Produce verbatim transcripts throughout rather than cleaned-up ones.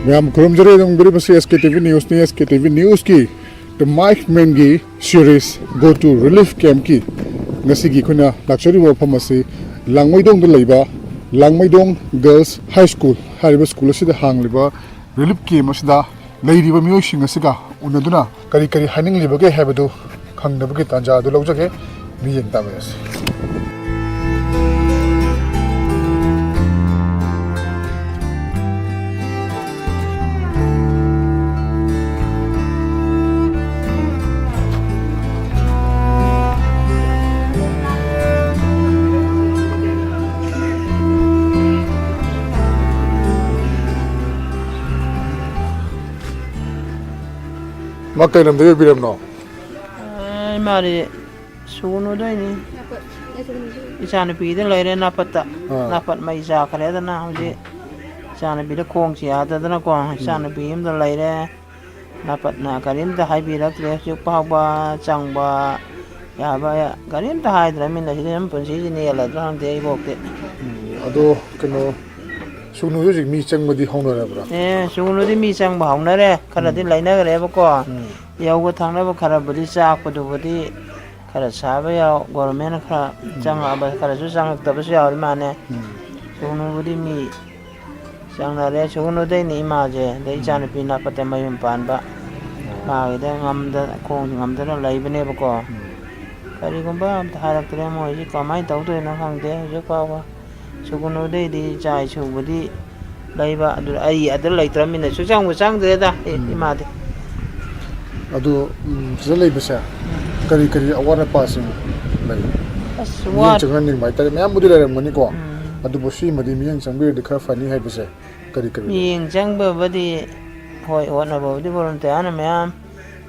ꯃꯌꯥꯝ ꯈꯨꯔꯨꯝꯖꯔꯤ꯫ ꯑꯗꯨꯝ ꯎꯕꯤꯔꯤꯕꯁꯤ S K T V News ꯅꯤ꯫ S K T V News ꯀꯤ The Mike Man ꯒꯤ series Go to Relief Camp ꯀꯤ ꯉꯁꯤꯒꯤ ꯑꯩꯈꯣꯏꯅ ꯂꯥꯛꯆꯔꯤꯕ ꯃꯐꯝ ꯑꯁꯤ ꯂꯥꯡꯃꯩꯗꯣꯡꯗ ꯂꯩꯕ ꯂꯥꯡꯃꯩꯗꯣꯡ Girls High School ꯍꯥꯏꯔꯤꯕ school ꯑꯁꯤꯗ ꯍꯥꯡꯂꯤꯕ relief camp ꯑꯁꯤꯗ ꯂꯩꯔꯤꯕ ꯃꯤꯑꯣꯏꯁꯤꯡ ꯑꯁꯤꯒ ꯎꯅꯗꯨꯅ ꯀꯔꯤ ꯀꯔꯤ ꯍꯥꯏꯅꯤꯡꯂꯤꯕꯒꯦ ꯍꯥꯏꯕꯗꯨ ꯈꯪꯅꯕꯒꯤ ꯇꯥꯟꯖꯥ ꯑꯗꯨ ꯂꯧꯖꯒꯦ꯫ ꯃꯤꯠꯌꯦꯡ ꯇꯥꯃꯤꯟꯅꯁꯤ꯫ ꯃꯥ ꯀꯩ ꯂꯝꯗꯒꯤ ꯑꯣꯏꯕꯤꯔꯕꯅꯣ? ꯑꯦ, ꯃꯥꯗꯤ ꯁꯨꯒꯨꯅꯨꯗꯩꯅꯤ꯫ ꯏꯆꯥꯅꯨꯄꯤꯗ ꯂꯩꯔꯦ ꯅꯥꯄꯠꯇ꯫ ꯑꯥ꯫ ꯅꯥꯄꯠ ꯃꯩ ꯆꯥꯈ꯭ꯔꯦꯗꯅ ꯍꯧꯖꯤꯛ꯫ ꯏꯆꯥꯅꯨꯄꯤꯗ ꯈꯣꯡꯁꯤ ꯌꯥꯗꯗꯅꯀꯣ, ꯎꯝ꯫ ꯏꯆꯥꯅꯨꯄꯤ ꯑꯃꯗ ꯂꯩꯔꯦ꯫ ꯅꯥꯄꯠꯅ ꯀꯔꯤꯝꯇ ꯍꯥꯏꯕꯤꯔꯛꯇ꯭ꯔꯦ꯫ ꯍꯧꯖꯤꯛ ꯐꯥꯎꯕ ꯆꯪꯕ ꯌꯥꯕ ꯀꯔꯤꯝꯇ ꯍꯥꯏꯗ꯭ꯔꯃꯤꯅ ꯁꯤꯗ ꯑꯗꯨꯝ ꯄꯨꯟꯁꯤꯁꯤ ꯅꯦꯜꯂꯗ꯭ꯔꯥ ꯈꯪꯗꯦ ꯑꯩꯕꯣꯛꯇꯤ꯫ ꯎꯝ, ꯑꯗꯣ ꯀꯩꯅꯣ, ꯁꯨꯒꯨꯅꯨꯁꯦ ꯍꯧꯖꯤꯛ ꯃꯤ ꯆꯪꯕꯗꯤ ꯍꯧꯅꯔꯕ꯭ꯔꯥ? ꯑꯦ, ꯁꯨꯒꯨꯅꯨꯗꯤ ꯃꯤ ꯆꯪꯕ ꯍꯧꯅꯔꯦ꯫ ꯈꯔꯗꯤ ꯎꯝ꯫ ꯂꯩꯅꯈ꯭ꯔꯦꯕꯀꯣ꯫ ꯎꯝ꯫ ꯌꯧꯕ ꯊꯪꯅꯕ ꯈꯔꯕꯨꯗꯤ ꯆꯥꯛꯄꯗꯨꯕꯨꯗꯤ ꯈꯔ ꯁꯥꯕ ꯌꯥꯎ, government ꯅ ꯈꯔ ꯎꯝ꯫ ꯆꯪꯉꯛꯑꯕ, ꯈꯔꯁꯨ ꯆꯪꯉꯛꯇꯕꯁꯨ ꯌꯥꯎꯔꯤ ꯃꯥꯅꯦ꯫ ꯎꯝ꯫ ꯁꯨꯒꯨꯅꯨꯕꯨꯗꯤ ꯃꯤ ꯆꯪꯅꯔꯦ꯫ ꯁꯨꯒꯨꯅꯨꯗꯩꯅꯤ ꯏꯃꯥꯁꯦ, ꯑꯗꯩ ꯎꯝ꯫ ꯏꯆꯥꯅꯨꯄꯤ ꯅꯥꯄꯠꯇ ꯃꯌꯨꯝ ꯄꯥꯟꯕ꯫ ꯑꯣ꯫ ꯃꯥꯒꯤꯗ ꯉꯝꯗ-, ꯈꯣꯡꯁꯦ ꯉꯝꯗꯅ ꯂꯩꯕꯅꯦꯕꯀꯣ꯫ ꯎꯝ꯫ ꯀꯔꯤꯒꯨꯝꯕ ꯑꯝꯇ ꯍꯥꯏꯔꯛꯇ꯭ꯔꯦ, ꯃꯣꯏꯁꯤ ꯀꯃꯥꯏꯅ ꯇꯧꯗꯣꯏꯅꯣ ꯈꯪꯗꯦ ꯍꯧꯖꯤꯛ ꯐꯥꯎꯕ꯫ ꯁꯨꯒꯨꯅꯨꯗꯩꯗꯤ ꯏꯆꯥ ꯏꯁꯨꯕꯨꯗꯤ ꯂꯩꯕ, ꯑꯗꯨ ꯑꯩ ꯑꯗꯨ ꯂꯩꯇ꯭ꯔꯃꯤꯅ ꯁꯨꯆꯪꯕꯨ ꯆꯪꯗ꯭ꯔꯦꯗ, ꯏ-, ꯎꯝ꯫ ꯏꯃꯥꯗꯤ꯫ ꯑꯗꯨ, ꯎꯝ, ꯁꯤꯗ ꯂꯩꯕꯁꯦ ꯀꯔꯤ ꯀꯔꯤ ꯑꯋꯥꯠ ꯑꯄꯥꯁꯤꯡ ꯂꯩ? ꯑꯁ, ꯃꯤꯠꯌꯦꯡ ꯋꯥꯠ- ꯆꯪꯍꯟꯅꯤꯡꯕ ꯍꯥꯏꯇꯥꯔꯦ, ꯃꯌꯥꯝꯕꯨꯗꯤ ꯂꯩꯔꯝꯒꯅꯤꯀꯣ꯫ ꯎꯝ꯫ ꯑꯗꯨꯕꯨ ꯁꯤꯃꯗꯤ ꯃꯤꯠꯌꯦꯡ ꯆꯪꯕꯤꯔꯗꯤ ꯈꯔ ꯐꯅꯤ ꯍꯥꯏꯕꯁꯦ ꯀꯔꯤ ꯀꯔꯤ ꯂꯩ? ꯃꯤꯠꯌꯦꯡ ꯆꯪꯕꯕꯨꯗꯤ, ꯍꯣꯏ, ꯍꯣꯠꯅꯕꯕꯨꯗꯤ volunteerꯅ ꯃꯌꯥꯝ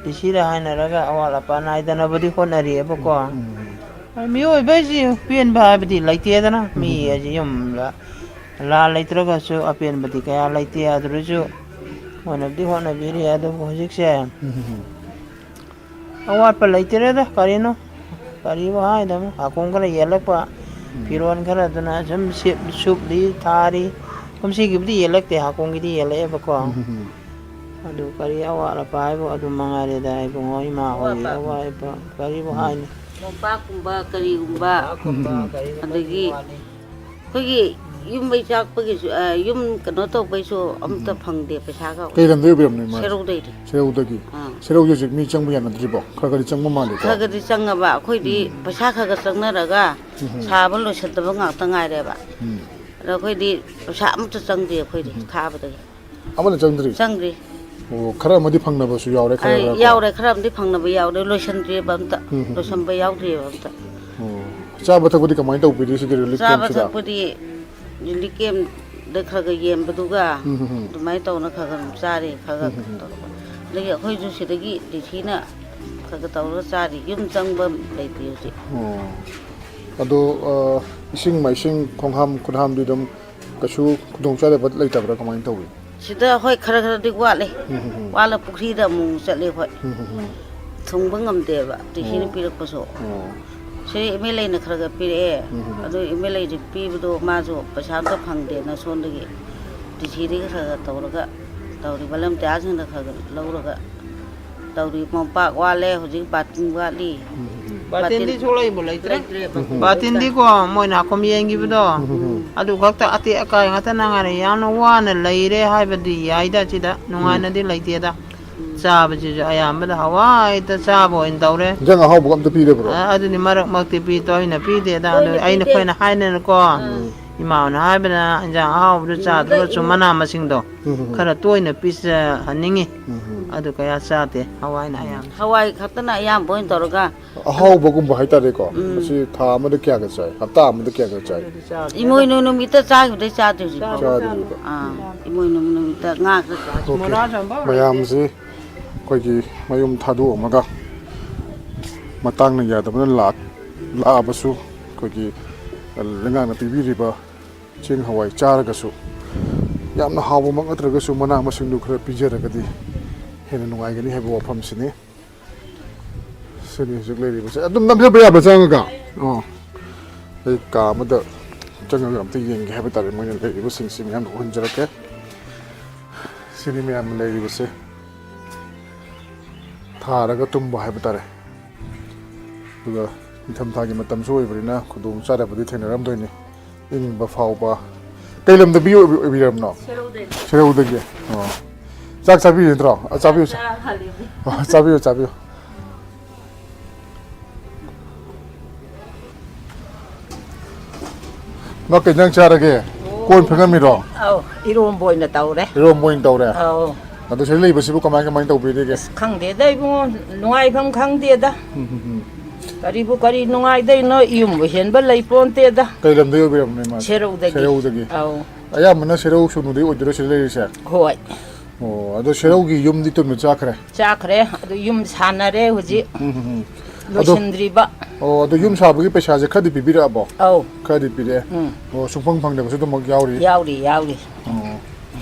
D Cꯗ ꯍꯥꯏꯅꯔꯒ ꯑꯋꯥꯠ ꯑꯄꯥ ꯅꯥꯏꯗꯅꯕꯗꯤ ꯍꯣꯠꯅꯔꯤꯑꯕꯀꯣ꯫ ꯎꯝ꯫ ꯃꯤꯑꯣꯏꯕ ꯍꯥꯏꯁꯤ ꯄꯦꯟꯕ ꯍꯥꯏꯕꯗꯤ ꯂꯩꯇꯦꯗꯅ꯫ ꯃꯤ ꯎꯝ꯫ ꯍꯥꯏꯁꯤ ꯌꯨꯝꯗ ꯂꯥꯟ ꯂꯩꯇ꯭ꯔꯒꯁꯨ ꯑꯄꯦꯟꯕꯗꯤ ꯀꯌꯥ ꯂꯩꯇꯦ꯫ ꯑꯗꯨꯗꯁꯨ ꯍꯣꯠꯅꯕꯗꯤ ꯍꯣꯠꯅꯕꯤꯔꯤ꯫ ꯑꯗꯨꯕꯨ ꯍꯧꯖꯤꯛꯁꯦ ꯎꯝ꯫ ꯑꯋꯥꯠꯄ ꯂꯩꯇ꯭ꯔꯦꯗ꯫ ꯀꯔꯤꯅꯣ, ꯀꯔꯤꯕꯨ ꯍꯥꯏꯗꯕꯅꯣ? ꯍꯥꯀꯨꯝ ꯈꯔ ꯌꯦꯜꯂꯛꯄ, ꯎꯝ꯫ ꯐꯤꯔꯣꯟ ꯈꯔꯗꯨꯅ ꯁꯨꯝ ꯁꯤꯞ-, ꯁꯨꯞꯂꯤ, ꯊꯥꯔꯤ꯫ ꯀꯨꯝꯁꯤꯒꯤꯕꯨꯗꯤ ꯌꯦꯜꯂꯛꯇꯦ, ꯍꯥꯀꯨꯝꯒꯤꯗꯤ ꯌꯦꯜꯂꯛꯑꯦꯕꯀꯣ꯫ ꯎꯝ꯫ ꯑꯗꯨ ꯀꯔꯤ ꯑꯋꯥꯠ ꯑꯄꯥ ꯍꯥꯏꯕꯨ ꯑꯗꯨ ꯃꯉꯥꯏꯔꯦꯗ ꯏꯕꯨꯡꯉꯣ, ꯏꯃꯥ ꯍꯣꯏꯒꯤ ꯑꯋꯥꯠꯄ꯫ ꯑꯋꯥꯠ ꯑꯄꯥ ꯀꯔꯤꯕꯨ ꯎꯝ꯫ ꯍꯥꯏꯅꯤ? ꯃꯣꯝꯄꯥꯛꯀꯨꯝꯕ ꯀꯔꯤꯒꯨꯝꯕ, ꯎꯝ꯫ ꯑꯗꯒꯤ ꯑꯩꯈꯣꯏꯒꯤ ꯌꯨꯝ ꯃꯩ ꯆꯥꯛꯄꯒꯤꯁꯨ, ꯑ, ꯌꯨꯝ ꯀꯩꯅꯣ ꯇꯧꯕꯩꯁꯨ ꯑꯝꯇ ꯎꯝ꯫ ꯐꯪꯗꯦ ꯄꯩꯁꯥꯒ꯫ ꯀꯩ ꯂꯝꯗꯩ ꯑꯣꯏꯕꯤꯔꯝꯅꯣ ꯏꯃꯥꯁꯦ? ꯁꯦꯔꯧꯗꯩꯅꯦ꯫ ꯁꯦꯔꯧꯗꯒꯤ? ꯑꯥ꯫ ꯁꯦꯔꯧꯒꯤ ꯍꯧꯖꯤꯛ ꯃꯤ ꯆꯪꯕ ꯌꯥꯅꯗ꯭ꯔꯤꯕꯣ? ꯈꯔ ꯈꯔꯗꯤ ꯆꯪꯕ ꯃꯥꯜꯂꯤꯀꯣ? ꯈꯔ ꯈꯔꯗꯤ ꯆꯪꯉꯕ꯫ ꯑꯩꯈꯣꯏꯗꯤ ꯎꯝ꯫ ꯄꯩꯁꯥ ꯈꯔ ꯈꯔ ꯆꯪꯅꯔꯒ ꯎꯝ꯫ ꯁꯥꯕ ꯂꯣꯏꯁꯤꯟꯗꯕ ꯉꯥꯛꯇ ꯉꯥꯏꯔꯦꯕ꯫ ꯎꯝ꯫ ꯑꯗꯣ ꯑꯩꯈꯣꯏꯗꯤ ꯄꯩꯁꯥ ꯑꯃꯠꯇ ꯆꯪꯗꯦ ꯑꯩꯈꯣꯏꯗꯤ ꯎꯝ꯫ ꯊꯥꯕꯗꯒꯤ꯫ ꯑꯃꯅ ꯆꯪꯗ꯭ꯔꯤ? ꯆꯪꯗ꯭ꯔꯤ꯫ ꯑꯣ, ꯈꯔ ꯑꯃꯗꯤ ꯐꯪꯅꯕꯁꯨ ꯌꯥꯎꯔꯦ, ꯈꯔ ꯑꯩ ꯈꯔ ꯀꯣ? ꯌꯥꯎꯔꯦ, ꯈꯔ ꯑꯃꯗꯤ ꯐꯪꯅꯕ ꯌꯥꯎꯔꯦ, ꯂꯣꯏꯁꯟꯗ꯭ꯔꯤꯕ ꯑꯝꯇ꯫ ꯎꯝ, ꯎꯝ, ꯎꯝ꯫ ꯂꯣꯏꯁꯟꯕ ꯌꯥꯎꯗ꯭ꯔꯤꯕ ꯑꯝꯇ꯫ ꯑꯣ, ꯆꯥꯕ ꯊꯛꯄꯗꯤ ꯀꯃꯥꯏꯅ ꯇꯧꯕꯤꯔꯤ ꯁꯤꯒꯤ relief camp ꯁꯤꯗ? ꯆꯥꯕ ꯊꯛꯄꯗꯤ relief camp ꯗ ꯈꯔ ꯈꯔ ꯌꯦꯟꯕꯗꯨꯒ ꯎꯝ, ꯎꯝ, ꯎꯝ꯫ ꯑꯗꯨꯃꯥꯏꯅ ꯇꯧꯅ ꯈꯔ ꯈꯔ ꯑꯗꯨꯝ ꯆꯥꯔꯤ, ꯈꯔ ꯈꯔ ꯎꯝ, ꯎꯝ, ꯎꯝ꯫ ꯇꯧꯔꯒ꯫ ꯑꯗꯒꯤ ꯑꯩꯈꯣꯏꯁꯨ ꯁꯤꯗꯒꯤ D Cꯅ ꯈꯔ ꯈꯔ ꯇꯧꯔꯒ ꯆꯥꯔꯤ, ꯌꯨꯝ ꯆꯪꯕ ꯂꯩꯇꯦ ꯍꯧꯖꯤꯛ꯫ ꯑꯣ꯫ ꯑꯗꯣ, ꯑ, ꯏꯁꯤꯡ ꯃꯥꯏꯁꯤꯡ, ꯈꯣꯡꯍꯥꯝ ꯈꯨꯠꯍꯥꯝꯗꯤ ꯑꯗꯨꯝ ꯀꯩꯁꯨ ꯈꯨꯗꯣꯡꯆꯥꯗꯕ ꯂꯩꯇꯕ꯭ꯔꯥ, ꯀꯃꯥꯏꯅ ꯇꯧꯏ? ꯁꯤꯗ ꯍꯣꯏ ꯈꯔ ꯈꯔꯗꯤ ꯋꯥꯠꯂꯤ꯫ ꯎꯝ, ꯎꯝ, ꯎꯝ꯫ ꯋꯥꯠꯂ ꯄꯨꯈ꯭ꯔꯤꯗ ꯑꯃꯨꯛ ꯆꯠꯂꯤ ꯑꯩꯈꯣꯏ꯫ ꯎꯝ, ꯎꯝ, ꯎꯝ꯫ ꯊꯨꯡꯕ ꯉꯝꯗꯦꯕ D Cꯅ ꯑꯣ꯫ ꯄꯤꯔꯛꯄꯁꯨ꯫ ꯑꯣ꯫ ꯁꯤ MLA ꯅ ꯈꯔ ꯈꯔ ꯄꯤꯔꯛꯑꯦ꯫ ꯎꯝ, ꯎꯝ, ꯎꯝ꯫ ꯑꯗꯨ MLA ꯗꯤ ꯄꯤꯕꯗꯣ ꯃꯥꯁꯨ ꯄꯩꯁꯥ ꯑꯝꯇ ꯐꯪꯗꯦꯅ ꯁꯣꯝꯗꯒꯤ D Cꯗꯒꯤ ꯈꯔ ꯈꯔ ꯇꯧꯔꯒ ꯇꯧꯔꯤ, volunteerꯁꯤꯡꯅ ꯈꯔ ꯈꯔ ꯂꯧꯔꯒ ꯇꯧꯔꯤ꯫ ꯃꯣꯝꯄꯥꯛ ꯋꯥꯠꯂꯦ, ꯍꯧꯖꯤꯛ ꯕꯥꯇꯤꯟ ꯋꯥꯠꯂꯤ꯫ ꯎꯝ, ꯎꯝ, ꯎꯝ꯫ ꯕꯥꯇꯤꯟꯗꯤ ꯕꯥꯇꯤꯟ ꯁꯨꯡꯂꯩꯕꯨ ꯂꯩꯇ꯭ꯔꯦ꯫ ꯂꯩꯇ꯭ꯔꯦ, ꯕꯥꯇꯤꯟ ꯕꯥꯇꯤꯟꯗꯤꯀꯣ, ꯃꯣꯏꯅ ꯍꯥꯀꯨꯝ ꯌꯦꯟꯈꯤꯕꯗꯣ, ꯎꯝ, ꯎꯝ, ꯎꯝ꯫ ꯑꯗꯨ ꯈꯛꯇ ꯑꯇꯦꯛ ꯑꯀꯥꯏ ꯉꯥꯛꯇ ꯉꯥꯏꯔꯦ꯫ ꯌꯥꯝꯅ ꯋꯥꯅ ꯂꯩꯔꯦ ꯍꯥꯏꯕꯗꯤ ꯌꯥꯏꯗ, ꯁꯤꯗ ꯎꯝ꯫ ꯅꯨꯡꯉꯥꯏꯅꯗꯤ ꯂꯩꯇꯦꯗ꯫ ꯎꯝ꯫ ꯆꯥꯕꯁꯤꯁꯨ ꯑꯌꯥꯝꯕꯗ ꯍꯋꯥꯏꯇ ꯆꯥꯕ ꯑꯣꯏꯅ ꯇꯧꯔꯦ꯫ ꯏꯟꯖꯥꯡ ꯑꯍꯥꯎꯕꯒ ꯑꯝꯇ ꯄꯤꯗꯕ꯭ꯔꯣ? ꯑ, ꯑꯗꯨꯗꯤ ꯃꯔꯛ ꯃꯔꯛꯇꯤ ꯄꯤ, ꯇꯣꯏꯅ ꯄꯤꯗꯦꯗ꯫ ꯑꯗꯨ ꯇꯣꯏꯅ ꯑꯩꯅ, ꯄꯤꯗꯦ꯫ ꯑꯩꯈꯣꯏꯅ ꯍꯥꯏꯅꯔꯀꯣ, ꯑꯥ꯫ ꯏꯃꯥꯅ ꯍꯥꯏꯕꯗ ꯏꯟꯖꯥꯡ ꯑꯍꯥꯎꯕꯗ ꯎꯝ, ꯆꯥꯗ꯭ꯔꯒꯁꯨ ꯏꯃꯥ-, ꯃꯅꯥ ꯃꯁꯤꯡꯗꯣ ꯎꯝ, ꯎꯝ, ꯎꯝ꯫ ꯈꯔ ꯇꯣꯏꯅ ꯄꯤꯖꯍꯟꯅꯤꯡꯉꯤ꯫ ꯎꯝ, ꯎꯝ꯫ ꯑꯗꯨ ꯀꯌꯥ ꯆꯥꯗꯦ, ꯍꯋꯥꯏꯅ ꯑꯌꯥꯝꯕ꯫ ꯍꯋꯥꯏ ꯈꯛꯇꯅ ꯑꯌꯥꯝꯕ ꯑꯣꯏꯅ ꯇꯧꯔꯒ꯫ ꯑꯍꯥꯎꯕꯒꯨꯝꯕ ꯍꯥꯏꯇꯥꯔꯦꯀꯣ꯫ ꯎꯝ꯫ ꯃꯁꯤ ꯊꯥ ꯑꯃꯗ ꯀꯌꯥꯒ ꯆꯥꯏ? ꯍꯞꯇꯥ ꯑꯃꯗ ꯀꯌꯥꯒ ꯆꯥꯏ? ꯏꯃꯣꯏꯅꯨ ꯅꯨꯃꯤꯠꯇ ꯆꯥꯈꯤꯕꯗꯩ ꯆꯥꯗ꯭ꯔꯤꯕꯣ? ꯆꯥꯗ꯭ꯔꯤꯕ꯫ ꯑꯥ, ꯏꯃꯣꯏꯅꯨ ꯅꯨꯃꯤꯠꯇ ꯉꯥ ꯈꯔ ꯆꯥ-, ꯑꯣꯀꯦ꯫ ꯃꯌꯥꯝꯁꯤ ꯑꯩꯈꯣꯏꯒꯤ ꯃꯌꯨꯝ ꯊꯥꯗꯣꯛꯑꯝꯃꯒ ꯃꯇꯥꯡꯅ ꯌꯥꯗꯕꯅ ꯂꯥꯛ-, ꯂꯥꯛꯑꯕꯁꯨ ꯑꯩꯈꯣꯏꯒꯤ ꯂꯩꯉꯥꯛꯅ ꯄꯤꯕꯤꯔꯤꯕ ꯆꯦꯡ ꯍꯋꯥꯏ ꯆꯥꯔꯒꯁꯨ ꯌꯥꯝꯅ ꯍꯥꯎꯕꯃꯛ ꯅꯠꯇ꯭ꯔꯒꯁꯨ ꯃꯅꯥ ꯃꯁꯤꯡꯗꯨ ꯈꯔ ꯄꯤꯖꯔꯒꯗꯤ ꯍꯦꯟꯅ ꯅꯨꯡꯉꯥꯏꯒꯅꯤ ꯍꯥꯏꯕ ꯋꯥꯐꯝꯁꯤꯅꯤ꯫ ꯁꯤꯅꯤ ꯍꯧꯖꯤꯛ ꯂꯩꯔꯤꯕꯁꯦ꯫ ꯑꯗꯨꯝ ꯅꯝꯖꯕ ꯌꯥꯕ꯭ꯔꯥ ꯆꯪꯉꯒ? ꯑꯣ꯫ ꯑꯩ ꯀꯥ ꯑꯃꯗ ꯆꯪꯉꯒ ꯑꯝꯇ ꯌꯦꯡꯒꯦ ꯍꯥꯏꯕ ꯇꯥꯔꯦ꯫ ꯃꯣꯏꯅ ꯂꯩꯔꯤꯕꯁꯤꯡꯁꯤ ꯃꯌꯥꯝ ꯎꯍꯟꯖꯔꯛꯀꯦ꯫ ꯁꯤꯅꯤ ꯃꯌꯥꯝꯅ ꯂꯩꯔꯤꯕꯁꯦ꯫ ꯊꯥꯔꯒ ꯇꯨꯝꯕ ꯍꯥꯏꯕ ꯇꯥꯔꯦ꯫ ꯑꯗꯨꯒ ꯅꯤꯡꯊꯝꯊꯥꯒꯤ ꯃꯇꯝꯁꯨ ꯑꯣꯏꯕꯅꯤꯅ ꯈꯨꯗꯣꯡ ꯆꯥꯗꯕꯗꯤ ꯊꯦꯡꯅꯔꯝꯗꯣꯏꯅꯤ꯫ ꯏꯪꯕ ꯐꯥꯎꯕ꯫ ꯀꯩ ꯂꯝꯗꯒꯤ ꯑꯣꯏꯕꯤ-, ꯑꯣꯏꯕꯤꯔꯕꯅꯣ? ꯁꯦꯔꯧꯗꯒꯤ꯫ ꯁꯦꯔꯧꯗꯒꯤ꯫ ꯑꯣ꯫ ꯆꯥꯛ ꯆꯥꯕꯤꯔꯣꯏ ꯅꯠꯇ꯭ꯔꯣ? ꯑ, ꯆꯥꯕꯤꯌꯨ, ꯆꯥ-, ꯆꯥ ꯍꯜꯂꯤꯕꯅꯤ꯫ ꯑ, ꯆꯥꯕꯤꯌꯨ, ꯆꯥꯕꯤꯌꯨ꯫ ꯃꯥ ꯀꯩ ꯏꯟꯖꯥꯡ ꯆꯥꯔꯒꯦ? ꯀꯣꯟ ꯐꯦꯡꯉꯝꯃꯤꯔꯣ? ꯑꯧ, ꯏꯔꯣꯝꯕ ꯑꯣꯏꯅ ꯇꯧꯔꯦ꯫ ꯏꯔꯣꯝꯕ ꯑꯣꯏꯅ ꯇꯧꯔꯦ? ꯑꯧ꯫ ꯑꯗꯣ ꯁꯤꯗ ꯂꯩꯕꯁꯤꯕꯨ ꯀꯃꯥꯏ, ꯀꯃꯥꯏ ꯇꯧꯕꯤꯔꯤꯒꯦ? ꯑꯁ, ꯈꯪꯗꯦꯗ ꯏꯕꯨꯡꯉꯣ, ꯅꯨꯡꯉꯥꯏꯐꯝ ꯈꯪꯗꯦꯗ꯫ ꯎꯝ, ꯎꯝ, ꯎꯝ꯫ ꯀꯔꯤꯕꯨ ꯀꯔꯤ ꯅꯨꯡꯉꯥꯏꯗꯣꯏꯅꯣ? ꯌꯨꯝꯕꯨ ꯍꯦꯟꯕ ꯂꯩ ꯄꯣꯟꯇꯦꯗ꯫ ꯀꯩ ꯂꯝꯗꯒꯤ ꯑꯣꯏꯕꯤꯔꯕꯅꯣ ꯏꯃꯥ? ꯁꯦꯔꯧꯗꯒꯤ꯫ ꯁꯦꯔꯧꯗꯒꯤ꯫ ꯑꯧ꯫ ꯑꯌꯥꯝꯕꯅ ꯁꯦꯔꯧ ꯁꯨꯅꯨꯗꯒꯤ ꯑꯣꯏꯗꯣꯏꯔꯣ ꯁꯤꯗ ꯂꯩꯔꯤꯁꯦ? ꯍꯣꯏ꯫ ꯑꯣ, ꯑꯗꯣ ꯁꯦꯔꯧꯒꯤ ꯌꯨꯝꯗꯤ ꯇꯨꯅ ꯆꯥꯈ꯭ꯔꯦ? ꯆꯥꯈ꯭ꯔꯦ꯫ ꯑꯗꯨ ꯌꯨꯝ ꯁꯥꯟꯅꯔꯦ ꯍꯧꯖꯤꯛ꯫ ꯎꯝ, ꯎꯝ, ꯎꯝ꯫ ꯑꯗꯣ, ꯂꯣꯏꯁꯤꯟꯗ꯭ꯔꯤꯕ꯫ ꯑꯣ, ꯑꯗꯣ ꯌꯨꯝ ꯁꯥꯕꯒꯤ ꯄꯩꯁꯥꯁꯦ ꯈꯔꯗꯤ ꯄꯤꯕꯤꯔꯛꯑꯕꯣ? ꯑꯧ꯫ ꯈꯔꯗꯤ ꯄꯤꯔꯛꯑꯦ꯫ ꯎꯝ꯫ ꯑꯣ, ꯁꯨꯡꯐꯪ ꯐꯪꯗꯕꯁꯨ ꯑꯗꯨꯃꯛ ꯌꯥꯎꯔꯤ? ꯌꯥꯎꯔꯤ, ꯌꯥꯎꯔꯤ꯫ ꯑꯣ꯫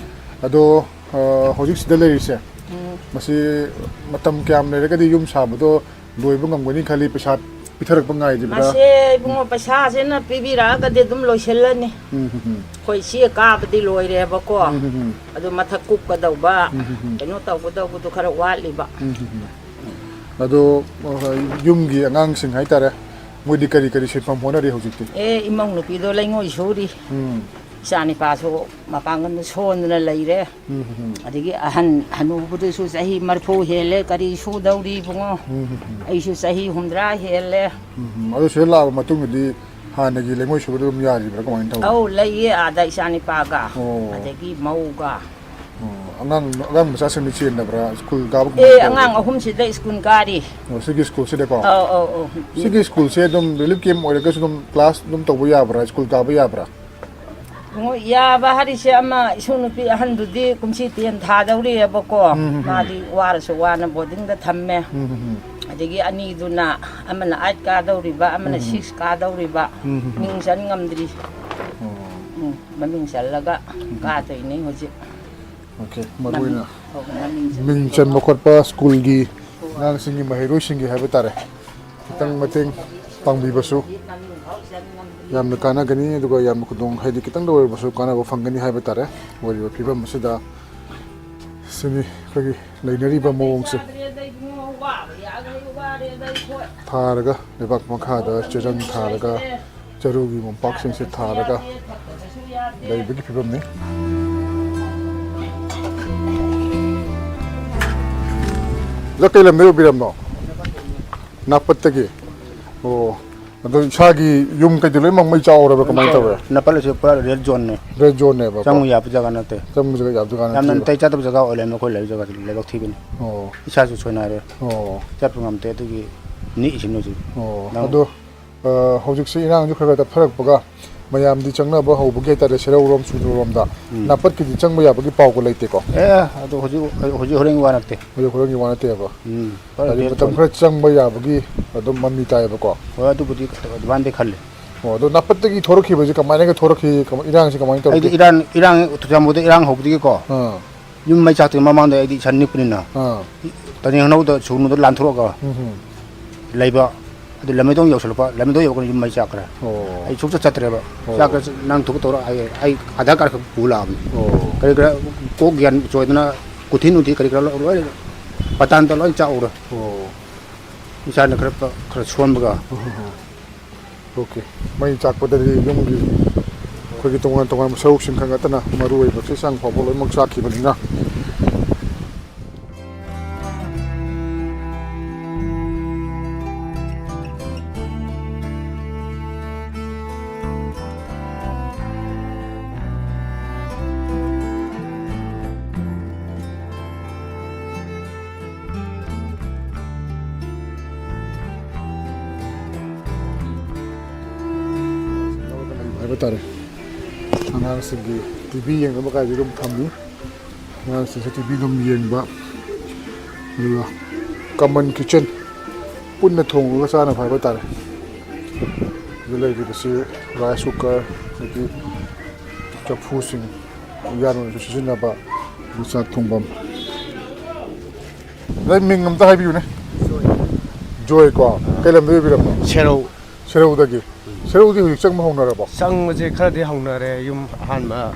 ꯑꯗꯣ, ꯑ, ꯍꯧꯖꯤꯛ ꯁꯤꯗ ꯂꯩꯔꯤꯁꯦ, ꯎꯝ꯫ ꯃꯁꯤ ꯃꯇꯝ ꯀꯌꯥꯝ ꯂꯩꯔꯒꯗꯤ ꯌꯨꯝ ꯁꯥꯕꯗꯣ ꯂꯣꯏꯕ ꯉꯝꯒꯅꯤ ꯈꯜꯂꯤ, ꯄꯩꯁꯥ ꯄꯤꯊꯔꯛꯄ ꯉꯥꯏꯔꯤꯕ꯭ꯔꯥ? ꯃꯁꯦ ꯏꯕꯨꯡꯉꯣ, ꯄꯩꯁꯥꯁꯤꯅ ꯄꯤꯕꯤꯔꯛꯑꯒꯗꯤ ꯑꯗꯨꯝ ꯂꯣꯏꯁꯤꯜꯂꯅꯤ꯫ ꯎꯝ, ꯎꯝ, ꯎꯝ꯫ ꯑꯩꯈꯣꯏ ꯆꯦ ꯀꯥꯕꯗꯤ ꯂꯣꯏꯔꯦꯕꯀꯣ꯫ ꯎꯝ, ꯎꯝ, ꯎꯝ꯫ ꯑꯗꯨ ꯃꯊꯛ ꯀꯨꯞꯀꯗꯧꯕ, ꯎꯝ, ꯎꯝ, ꯎꯝ꯫ ꯀꯩꯅꯣ ꯇꯧꯒꯗꯧꯕꯗꯣ ꯈꯔ ꯋꯥꯠꯂꯤꯕ꯫ ꯎꯝ, ꯎꯝ, ꯎꯝ꯫ ꯑꯗꯣ, ꯑ, ꯌꯨꯝꯒꯤ ꯑꯉꯥꯡꯁꯤꯡ ꯍꯥꯏꯇꯥꯔꯦ, ꯃꯣꯏꯗꯤ ꯀꯔꯤ ꯀꯔꯤ ꯁꯤꯟꯐꯝ ꯍꯣꯠꯅꯔꯤ ꯍꯧꯖꯤꯛꯇꯤ? ꯑꯦ, ꯏꯃꯧ ꯅꯨꯄꯤꯗꯣ ꯂꯩꯉꯣꯏ ꯁꯨꯔꯤ꯫ ꯎꯝ꯫ ꯏꯆꯥ ꯅꯤꯄꯥꯁꯨ ꯃꯄꯥꯡꯒꯜꯗ ꯁꯣꯟꯗꯅ ꯂꯩꯔꯦ꯫ ꯎꯝ, ꯎꯝ, ꯎꯝ꯫ ꯑꯗꯒꯤ ꯑꯍꯟ ꯍꯅꯨꯕꯗꯨꯁꯨ ꯆꯍꯤ ꯃꯔꯤꯐꯨ ꯍꯦꯜꯂꯦ, ꯀꯔꯤ ꯁꯨꯗꯧꯔꯤ ꯏꯕꯨꯡꯉꯣ? ꯎꯝ, ꯎꯝ, ꯎꯝ꯫ ꯑꯩꯁꯨ ꯆꯍꯤ ꯍꯨꯝꯗ꯭ꯔꯥ ꯍꯦꯜꯂꯦ꯫ ꯎꯝ, ꯎꯝ꯫ ꯑꯗꯨ ꯁꯤꯗ ꯂꯥꯛꯑꯕ ꯃꯇꯨꯡꯗꯗꯤ ꯍꯥꯟꯅꯒꯤ ꯂꯩꯉꯣꯏ ꯁꯨꯕꯗ ꯑꯗꯨꯝ ꯌꯥꯔꯤꯕ꯭ꯔꯥ, ꯀꯃꯥꯏꯅ ꯇꯧꯕ? ꯑꯧ, ꯂꯩꯌꯦ, ꯑꯥꯗ ꯏꯆꯥ ꯅꯤꯄꯥꯒ, ꯑꯣ꯫ ꯑꯗꯒꯤ ꯃꯧꯒ꯫ ꯑꯣ, ꯑꯉꯥꯡ, ꯑꯉꯥꯡ ꯃꯆꯥꯁꯤꯡꯗꯤ ꯆꯦꯟꯗꯕ꯭ꯔꯥ? ꯁ꯭ꯀꯨꯜ ꯀꯥꯕꯒꯨꯝꯕ ꯑꯦ, ꯇꯧꯕ꯭ꯔꯥ? ꯑꯉꯥꯡ ꯑꯍꯨꯝꯁꯤꯗ ꯁ꯭ꯀꯨꯜ ꯀꯥꯔꯤ꯫ ꯑꯣ, ꯁꯤꯒꯤ ꯁ꯭ꯀꯨꯜꯁꯤꯗꯀꯣ? ꯑꯧ, ꯑꯧ, ꯑꯧ꯫ ꯁꯤꯒꯤ ꯁ꯭ꯀꯨꯜꯁꯦ ꯑꯗꯨꯝ ꯔꯤꯂꯤꯐ ꯀꯦꯝꯞ ꯑꯣꯏꯔꯒꯁꯨ ꯑꯗꯨꯝ ꯀ꯭ꯂꯥꯁ ꯑꯗꯨꯝ ꯇꯧꯕ ꯌꯥꯕ꯭ꯔꯥ? ꯁ꯭ꯀꯨꯜ ꯀꯥꯕ ꯌꯥꯕ꯭ꯔꯥ? ꯍꯣꯏ, ꯌꯥꯕ ꯍꯥꯏꯔꯤꯁꯦ, ꯑꯃ ꯏꯁꯨ ꯅꯨꯄꯤ ꯑꯍꯟꯗꯨꯗꯤ ꯀꯨꯝꯁꯤ ꯇꯦꯟ ꯊꯥꯗꯧꯔꯤꯑꯕꯀꯣ꯫ ꯎꯝ, ꯎꯝ, ꯎꯝ꯫ ꯃꯥꯗꯤ ꯋꯥꯔꯁꯨ ꯋꯥꯅ ꯕꯣꯔꯗꯤꯡꯗ ꯊꯝꯃꯦ꯫ ꯎꯝ, ꯎꯝ, ꯎꯝ꯫ ꯑꯗꯒꯤ ꯑꯅꯤꯗꯨꯅ, ꯑꯃꯅ ꯑꯥꯏꯠ ꯀꯥꯗꯧꯔꯤꯕ, ꯑꯃꯅ ꯎꯝ, ꯎꯝ꯫ ꯁꯤꯛꯁ ꯀꯥꯗꯧꯔꯤꯕ, ꯎꯝ, ꯎꯝ, ꯎꯝ꯫ ꯃꯤꯡ ꯆꯟ ꯉꯝꯗ꯭ꯔꯤ꯫ ꯑꯣ꯫ ꯎꯝ, ꯃꯃꯤꯡ ꯆꯜꯂꯒ ꯎꯝ, ꯎꯝ꯫ ꯀꯥꯗꯣꯏꯅꯤ ꯍꯧꯖꯤꯛ꯫ ꯑꯣꯀꯦ, ꯃꯔꯨ ꯑꯣꯏꯅ ꯃꯃꯤꯡ, ꯑꯧ, ꯃꯃꯤꯡ ꯆꯟꯕ ꯃꯤꯡ ꯆꯟꯕ ꯈꯣꯠꯄ ꯁ꯭ꯀꯨꯜꯒꯤ ꯍꯣꯏ꯫ ꯑꯉꯥꯡꯁꯤꯡꯒꯤ, ꯃꯍꯩꯔꯣꯏꯁꯤꯡꯒꯤ ꯍꯥꯏꯕ ꯇꯥꯔꯦ, ꯈꯤꯇꯪ ꯃꯇꯦꯡ ꯄꯥꯡꯕꯤꯕꯁꯨ ꯌꯥꯝꯅ ꯀꯥꯟꯅꯒꯅꯤ, ꯑꯗꯨꯒ ꯌꯥꯝꯅ ꯈꯨꯗꯣꯡ, ꯍꯥꯏꯗꯤ ꯈꯤꯇꯪꯗ ꯑꯣꯏꯔꯕꯁꯨ ꯀꯥꯟꯅꯕ ꯐꯪꯒꯅꯤ ꯍꯥꯏꯕ ꯇꯥꯔꯦ꯫ ꯑꯣꯏꯔꯤꯕ ꯐꯤꯕꯝ ꯑꯁꯤꯗ ꯁꯤꯅꯤ ꯑꯩꯈꯣꯏꯒꯤ ꯂꯩꯅꯔꯤꯕ ꯃꯑꯣꯡꯁꯦ꯫ ꯊꯥꯔꯒ, ꯂꯩꯕꯥꯛ ꯃꯈꯥꯗ ꯆꯦꯔꯪ ꯊꯥꯔꯒ, ꯆꯔꯨꯒꯤ ꯃꯣꯝꯄꯥꯛꯁꯤꯡꯁꯦ ꯊꯥꯔꯒ ꯂꯩꯕꯒꯤ ꯐꯤꯕꯝꯅꯤ꯫ ꯑꯣꯖꯥ, ꯀꯩ ꯂꯝꯗꯒꯤ ꯑꯣꯏꯕꯤꯔꯝꯅꯣ? ꯅꯥꯄꯠꯇꯒꯤ꯫ ꯑꯣ, ꯑꯗꯣ ꯏꯁꯥꯒꯤ ꯌꯨꯝ ꯀꯩꯗꯤ ꯂꯣꯏꯅꯃꯛ ꯃꯩ ꯆꯥꯛꯍꯧꯔꯕ꯭ꯔꯥ, ꯀꯃꯥꯏꯅ ꯇꯧꯋꯦ? ꯅꯥꯄꯜ ꯑꯁꯤ ꯄꯨꯔꯥ ꯔꯦꯗ ꯖꯣꯟꯅꯦ꯫ ꯔꯦꯗ ꯖꯣꯟꯅꯦꯕꯀꯣ? ꯆꯪꯕ ꯌꯥꯕ ꯖꯒꯥ ꯅꯠꯇꯦ꯫ ꯆꯪꯕ ꯖꯒꯥ ꯌꯥꯕ ꯖꯒꯥ ꯌꯥꯝꯅ ꯅꯠꯇꯦꯕ? ꯅꯥꯇꯩ ꯆꯥꯗꯕ ꯖꯒꯥ ꯑꯣꯏ ꯂꯩꯔꯝꯃꯦ ꯑꯩꯈꯣꯏ ꯂꯩꯔꯤꯕ ꯖꯒꯥꯁꯤ, ꯂꯩꯕꯥꯛ ꯊꯤꯕꯅꯤ꯫ ꯑꯣ꯫ ꯏꯁꯥꯁꯨ ꯁꯣꯏꯅꯥꯏꯔꯦ꯫ ꯑꯣ꯫ ꯆꯠꯄ ꯉꯝꯗꯦ, ꯑꯗꯨꯒꯤ ꯅꯤꯛꯏꯁꯤꯅꯤ ꯍꯧꯖꯤꯛ꯫ ꯑꯣ, ꯅꯪ ꯑꯗꯣ, ꯑ, ꯍꯧꯖꯤꯛꯁꯤ ꯏꯔꯥꯡꯁꯨ ꯈꯔ ꯈꯔ ꯇꯞꯊꯔꯛꯄꯒ ꯃꯌꯥꯝꯗꯤ ꯆꯪꯅꯕ ꯍꯧꯕꯒꯤ ꯍꯥꯏꯇꯥꯔꯦ, ꯁꯦꯔꯧꯔꯣꯝ, ꯁꯨꯔꯖꯥꯔꯣꯝꯗ꯫ ꯎꯝ꯫ ꯅꯥꯄꯠꯀꯤꯗꯤ ꯆꯪꯕ ꯌꯥꯕꯒꯤ ꯄꯥꯎꯒ ꯂꯩꯇꯦꯀꯣ? ꯑꯦ, ꯑꯗꯨ ꯍꯧꯖꯤꯛ, ꯍꯧꯖꯤꯛ ꯍꯣꯔꯦꯟꯒꯤ ꯋꯥ ꯅꯠꯇꯦ꯫ ꯍꯧꯖꯤꯛ ꯍꯣꯔꯦꯟꯒꯤ ꯋꯥ ꯅꯠꯇꯦꯕ꯫ ꯎꯝ, ꯍꯥꯏꯗꯤ ꯔꯦꯗ ꯃꯇꯝ ꯖꯣꯟ꯫ ꯈꯔ ꯆꯪꯕ ꯌꯥꯕꯒꯤ ꯑꯗꯨꯝ ꯃꯃꯤ ꯇꯥꯏꯌꯦꯕꯀꯣ꯫ ꯍꯣꯏ, ꯑꯗꯨꯕꯨꯗꯤ ꯑꯗꯨꯃꯥꯏꯅꯗꯤ ꯈꯜꯂꯤ꯫ ꯑꯣ, ꯑꯗꯣ ꯅꯥꯄꯠꯇꯒꯤ ꯊꯣꯔꯛꯈꯤꯕꯁꯤ ꯀꯃꯥꯏꯅꯒ ꯊꯣꯔꯛꯈꯤ? ꯀꯃꯥꯏ-, ꯏꯔꯥꯡꯁꯤ ꯀꯃꯥꯏꯅ ꯑꯩꯗꯤ ꯇꯧꯔꯛꯀꯦ? ꯏꯔꯥꯡ, ꯏꯔꯥꯡ, ꯆꯨꯔꯆꯥꯟꯄꯨꯔꯗ ꯏꯔꯥꯡ ꯍꯧꯕꯗꯒꯤꯀꯣ, ꯑꯥ꯫ ꯌꯨꯝ ꯃꯩ ꯆꯥꯛꯇ꯭ꯔꯤ ꯃꯃꯥꯡꯗ ꯑꯩꯗꯤ ꯏꯁꯥ ꯅꯤꯛꯄꯅꯤꯅ, ꯑꯥ꯫ ꯇꯅꯦꯡ ꯍꯅꯧꯗ ꯁꯨꯒꯅꯨꯗ ꯂꯥꯟꯊꯣꯔꯛꯑꯒ ꯎꯝ, ꯎꯝ꯫ ꯂꯩꯕ꯫ ꯑꯗꯨ ꯂꯝꯃꯩꯗꯣꯡ ꯌꯧꯁꯜꯂꯛꯄ, ꯂꯝꯃꯩꯗꯣꯡ ꯌꯧꯔꯀꯥꯟꯗ ꯌꯨꯝ ꯃꯩ ꯆꯥꯛꯈ꯭ꯔꯦ꯫ ꯑꯣ꯫ ꯑꯩ ꯁꯨꯡꯆꯠ ꯆꯠꯇ꯭ꯔꯦꯕ꯫ ꯑꯣ꯫ ꯆꯥꯛꯀ ꯅꯪ ꯊꯣꯛꯄ ꯇꯧꯔ ꯑꯩ, ꯑꯩ ꯑꯙꯥꯔ ꯀꯥꯔꯗ ꯈꯛ ꯄꯨ ꯂꯥꯛꯑꯕꯅꯤ꯫ ꯑꯣ꯫ ꯀꯔꯤ ꯀꯔꯥ ꯀꯣꯛ ꯒ꯭ꯌꯥꯟ ꯆꯣꯏꯗꯅ ꯀꯨꯊꯤ ꯅꯨꯡꯊꯤ ꯀꯔꯤ ꯀꯔꯥ ꯂꯣꯏ, ꯂꯣꯏ ꯄꯇꯥꯟꯗ ꯂꯣꯏ ꯆꯥꯛꯎꯔꯦ꯫ ꯑꯣ꯫ ꯏꯁꯥꯅ ꯈꯔ ꯄ-, ꯈꯔ ꯁꯣꯟꯕꯒ꯫ ꯎꯝ, ꯎꯝ, ꯎꯝ꯫ ꯑꯣꯀꯦ꯫ ꯃꯩ ꯆꯥꯛꯄꯗꯗꯤ ꯌꯨꯝꯒꯤ ꯑꯩꯈꯣꯏꯒꯤ ꯇꯣꯉꯥꯟ ꯇꯣꯉꯥꯟꯕ ꯁꯔꯨꯛꯁꯤꯡ ꯈꯛ ꯅꯠꯇꯅ ꯃꯔꯨ ꯑꯣꯏꯕ ꯆꯦ ꯆꯥꯡ ꯐꯥꯎꯕ ꯂꯣꯏꯅꯃꯛ ꯆꯥꯛꯈꯤꯕꯅꯤꯅ꯫ ꯍꯥꯏꯕ ꯇꯥꯔꯦ꯫ ꯑꯉꯥꯡꯁꯤꯡꯒꯤ ꯇꯤ ꯚꯤ ꯌꯦꯡꯅꯕ ꯀꯥꯏꯗꯤ ꯑꯗꯨꯝ ꯊꯝꯃꯤ꯫ ꯑꯉꯥꯡꯁꯤꯡꯁꯨ ꯇꯤ ꯚꯤ ꯑꯗꯨꯝ ꯌꯦꯡꯕ꯫ ꯑꯗꯨꯒ ꯀꯃꯟ ꯀꯤꯠꯆꯟ ꯄꯨꯟꯅ ꯊꯣꯡꯉꯒ ꯆꯥꯅꯕ ꯍꯥꯏꯕ ꯇꯥꯔꯦ꯫ ꯑꯗꯨ ꯂꯩꯔꯤꯕꯁꯤ ꯔꯥꯏꯁ ꯀꯨꯀꯔ, ꯑꯗꯒꯤ ꯆꯐꯨꯁꯤꯡ ꯎꯌꯥꯟ ꯑꯣꯏꯅꯁꯨ ꯁꯤꯖꯤꯟꯅꯕ, ꯑꯗꯨ ꯆꯥꯛ ꯊꯣꯡꯐꯝ꯫ ꯅꯪ ꯃꯤꯡ ꯑꯝꯇ ꯍꯥꯏꯕꯤꯌꯨꯅꯦ꯫ ꯖꯣꯏ ꯀꯣ? ꯀꯩ ꯂꯝꯗ ꯑꯣꯏꯕꯤꯔꯕꯅꯣ? ꯁꯦꯔꯧ꯫ ꯁꯦꯔꯧꯗꯒꯤ꯫ ꯁꯦꯔꯧꯗꯤ ꯍꯧꯖꯤꯛ ꯆꯪꯕ ꯍꯧꯅꯔꯕꯣ? ꯆꯪꯕꯁꯦ ꯈꯔꯗꯤ ꯍꯧꯅꯔꯦ, ꯌꯨꯝ ꯑꯍꯥꯟꯕ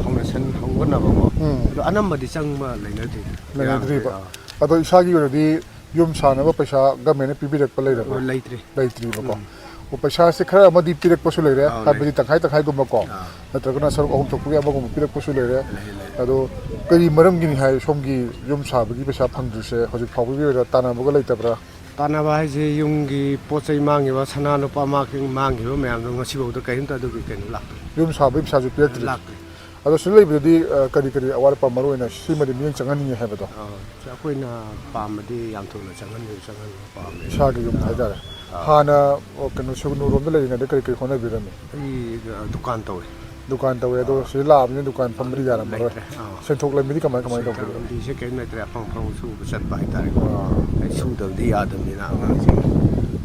ꯐꯥꯎꯟꯗꯦꯁꯟ ꯍꯧꯒꯠꯅꯕꯀꯣ꯫ ꯎꯝ꯫ ꯑꯗꯣ ꯑꯅꯝꯕꯗꯤ ꯆꯪꯕ ꯂꯩꯅꯗ꯭ꯔꯤ꯫ ꯂꯩꯅꯗ꯭ꯔꯤꯕ꯫ ꯌꯥꯝꯗ꯭ꯔꯤ, ꯑꯥ꯫ ꯑꯗꯣ ꯏꯁꯥꯒꯤ ꯑꯣꯏꯅꯗꯤ ꯌꯨꯝ ꯁꯥꯅꯕ ꯄꯩꯁꯥ ꯒꯃꯦꯟꯅ ꯄꯤꯕꯤꯔꯛꯄ ꯂꯩꯔꯕꯣ? ꯑꯣ, ꯂꯩꯇ꯭ꯔꯤ꯫ ꯂꯩꯇ꯭ꯔꯤꯕꯀꯣ꯫ ꯎꯝ꯫ ꯑꯣ, ꯄꯩꯁꯥꯁꯦ ꯈꯔ ꯑꯃꯗꯤ ꯄꯤꯔꯛꯄꯁꯨ ꯂꯩꯔꯦ, ꯑꯥ, ꯍꯥꯏꯕꯗꯤ ꯂꯩ꯫ ꯇꯪꯈꯥꯏ ꯇꯪꯈꯥꯏꯒꯨꯝꯕꯀꯣ, ꯑꯥ꯫ ꯅꯠꯇ꯭ꯔꯒꯅ ꯁꯔꯨꯛ ꯑꯍꯨꯝ ꯊꯣꯛꯄꯒꯤ ꯑꯃꯒꯨꯝꯕ ꯄꯤꯔꯛꯄꯁꯨ ꯂꯩꯔꯦ꯫ ꯂꯩ, ꯂꯩ꯫ ꯑꯗꯣ ꯀꯔꯤ ꯃꯔꯝꯒꯤꯅꯤ ꯍꯥꯏ, ꯁꯣꯝꯒꯤ ꯌꯨꯝ ꯁꯥꯕꯒꯤ ꯄꯩꯁꯥ ꯐꯪꯗ꯭ꯔꯤꯁꯦ ꯍꯧꯖꯤꯛ ꯐꯥꯎꯕꯒꯤ ꯑꯣꯏꯅ ꯇꯥꯟꯅꯕꯒ ꯂꯩꯇꯕ꯭ꯔꯥ? ꯇꯥꯟꯅꯕ ꯍꯥꯏꯁꯦ ꯌꯨꯝꯒꯤ ꯄꯣꯠ ꯆꯩ ꯃꯥꯡꯈꯤꯕ, ꯁꯅꯥ ꯂꯨꯄꯥ ꯃꯥꯡꯈꯤ-, ꯃꯥꯡꯈꯤꯕ ꯃꯌꯥꯝꯗꯣ ꯉꯁꯤꯐꯥꯎꯗ ꯀꯔꯤꯝꯇ ꯑꯗꯨꯒꯤ ꯀꯩꯅꯣ ꯂꯥꯛꯇ꯭ꯔꯤ꯫ ꯌꯨꯝ ꯁꯥꯕꯒꯤ ꯄꯩꯁꯥꯁꯨ ꯄꯤꯔꯛꯇ꯭ꯔꯤ? ꯂꯥꯛꯇ꯭ꯔꯤ꯫ ꯑꯗꯣ ꯁꯤꯗ ꯂꯩꯕꯗꯗꯤ, ꯑ, ꯀꯔꯤ ꯀꯔꯤ ꯑꯋꯥꯠ ꯑꯄꯥ ꯃꯔꯨ ꯑꯣꯏꯅ ꯁꯤꯃꯗꯤ ꯃꯤꯠꯌꯦꯡ ꯆꯪꯍꯟꯅꯤꯡꯉꯤ ꯍꯥꯏꯕꯗꯣ? ꯑꯥ, ꯁꯤ ꯑꯩꯈꯣꯏꯅ ꯄꯥꯝꯕꯗꯤ ꯌꯥꯝ ꯊꯨꯅ ꯆꯪꯍꯟꯕꯤꯌꯨ, ꯆꯪꯍꯟꯕ ꯄꯥꯝꯃꯦ꯫ ꯏꯁꯥꯒꯤ ꯌꯨꯝ ꯑꯥ꯫ ꯍꯥꯏꯇꯥꯔꯦ꯫ ꯑꯥ꯫ ꯍꯥꯟꯅ, ꯑꯣ, ꯀꯩꯅꯣ, ꯁꯨꯒꯅꯨꯔꯣꯝꯗ ꯂꯩꯔꯤꯉꯩꯗ ꯀꯔꯤ ꯀꯔꯤ ꯍꯣꯠꯅꯕꯤꯔꯝꯃꯤ? ꯑꯩ, ꯑ, ꯗꯨꯀꯥꯟ ꯇꯧꯋꯦ꯫ ꯗꯨꯀꯥꯟ ꯇꯧꯋꯦ꯫ ꯑꯗꯣ ꯑꯥ꯫ ꯁꯤꯗ ꯂꯥꯛꯑꯕꯅꯤꯅ ꯗꯨꯀꯥꯟ ꯐꯝꯕꯗꯤ ꯌꯥꯔꯝꯃꯔꯣꯏ꯫ ꯂꯩꯇ꯭ꯔꯦ꯫ ꯑꯥ꯫ ꯁꯦꯟꯊꯣꯛ ꯂꯝꯕꯤꯗꯤ ꯀꯃꯥꯏ ꯀꯃꯥꯏ ꯁꯦꯟꯊꯣꯛ ꯇꯧꯕꯤꯔꯤ? ꯂꯝꯕꯤꯁꯦ ꯀꯔꯤꯝ ꯂꯩꯇ꯭ꯔꯦ, ꯑꯐꯪ ꯑꯐꯪꯕ ꯁꯨꯕ ꯆꯠꯄ ꯍꯥꯏꯇꯥꯔꯦꯀꯣ꯫ ꯑꯥ꯫ ꯑꯩ ꯁꯨꯗꯕꯗꯤ ꯌꯥꯗꯕꯅꯤꯅ ꯑꯉꯥꯡꯁꯤꯡ